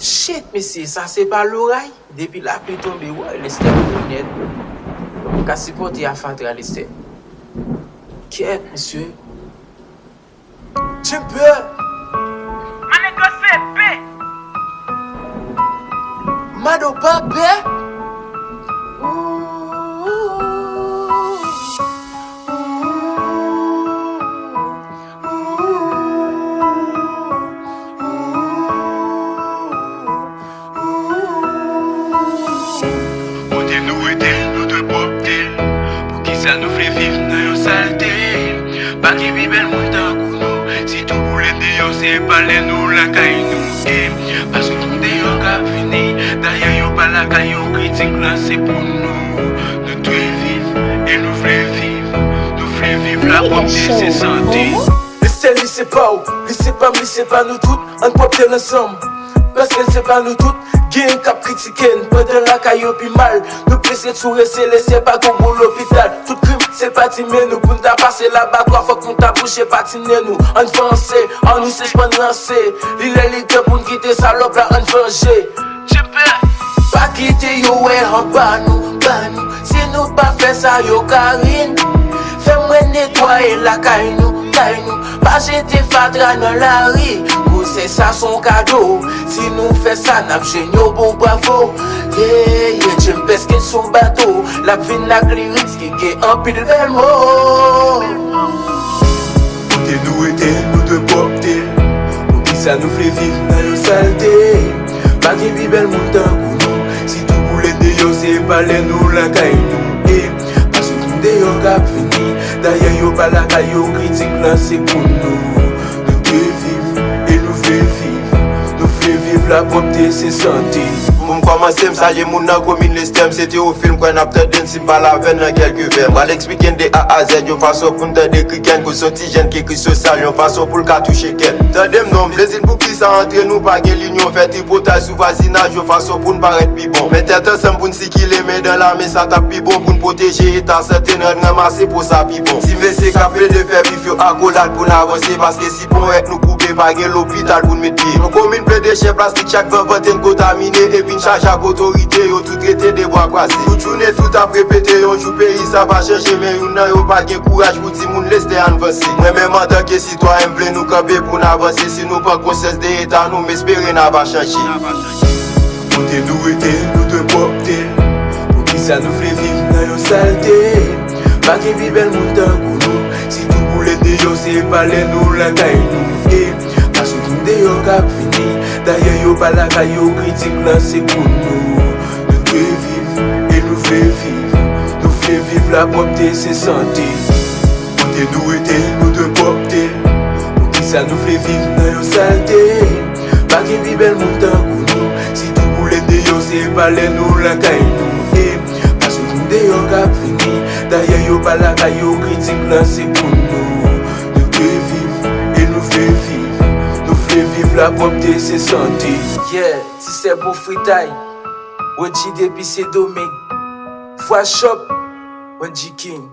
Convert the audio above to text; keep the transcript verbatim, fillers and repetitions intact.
Shit, mesye, sa se pa loray? Depi lapli tonbe, woy, Lestè kou nèt. M ka sipòte a fatra, Lestè. Kèt, mesye. Jemper. Mado pa pè. Kote nou rete, nou dwe pwòpte. Poukisa nou vle viv nan yon salte? Pa gen pi bèl moun tankou nou. Si tou boule deyò, se pa lè nou lakay nou. E pa sou moun deyò k ap vini. Dayè, yo pa lakay yo, kritik la se pou nou. Nou dwe viv, e nou vle viv. Nou vle viv la pwòpte, se sante. Li se li, se pa w, li se pa m, li se pa nou tout. Ann pwòpte l ansanm. Paske l se pa nou tout. Gen k ap kritike n pandan lakay yo pi mal. Nou plis ret sou rese, Lestè pa gon bon lopital. Tout krim se pa ti men nou pou n ta pase labatwa. Fòk nou ta bouche patinen nou. Ann vanse, ann nou sispann ranse. Li lè li tan pou n kite salòp la, ann vanje. Pa kite yo wè anba nou, ba nou. Si nou pa fè sa, yo ka ri n. Fè mwen netwaye lakay nou, kay nou. Pa jete fatra nan lari. Gwosès sa se yon kado. Si nou fè sa, n ap jwenn yon bon bravo. Yeah, yeah, Jemper ki sou bato. L ap vin ak lyrics ki gen anpil bèl mo. Kote nou rete, nou dwe pwòpte. Poukisa nou vle viv nan yon salte? Pa gen pi bèl moun tankou nou. Si tou boule deyò, se pa lè nou lakay nou. E pa sou moun deyò k ap vini. Dayè, yo pa lakay yo, kritik la se pou nou. Nou dwe viv, e nou vle viv. Nou vle viv la pwòpte, se sante. Pou m kòmanse, m salye moun nan komin Lestè, m se Teyofil, m kwè n ap tande n si m pale avè n nan kèlke vè. M pral eksplike n de A a Z yon fason pou n tande kri kè n, kote se yon ti jèn ki ekri sosyal yon fason pou l ka touche kè n. Tande m non, m vle di n poukisa antre nou pa gen linyon, fè tripotay sou vwazinaj yon fason pou n parèt pi bon. Met tèt ansanm pou n sikile men dan la men, sa t ap pi bon pou n pwoteje eta sante n, rann ranmase pou sa pi bon. Ti mesye k ap plede fè bif yo akolad pou n avanse, paske si pon èk nou koupe, pa gen lopital pou n met pye. Yon komin plede chè plastik, chak van vante n kontamine, epi n chaje ak otorite yo, tout rete de bwa kwaze. Tout jounen, tout ap repete, yon jou peyi sa va chanje, men youn nan yo pa gen kouraj pou di moun Lestè ann vanse. Mwen menm antanke sitwayen, m vle nou kanpe pou n avanse, si nou pran konsyans de eta nou, m espere n ava chanje. Kote nou rete, nou dwe pwòpte. Poukisa nou vle viv nan yon salte? Pa gen pi bèl moun tankou nou. Si tou boule deyò, se pa lè nou lakay nou. E pa sou moun deyò k ap vini. Dayè, yo pa lakay yo, kritik la se pou nou. Nou dwe viv, e nou vle viv. Nou vle viv la pwòpte, se sante. Kote nou rete, nou dwe pwòpte. Poukisa nou vle viv nan yon salte? Pa gen pi bèl moun tankou nou. Si tou boule deyò, se pa lè nou lakay nou. E pa sou moun deyò k ap vini. Dayè, yo pa lakay yo, kritik la se pou nou. Nou dwe viv, e nou vle viv. Nou vle viv la pwòpte, se sante. Yeah, ti sè bon fritay. Wendy depi Sendomeng. Vwa Shop, Wendy King.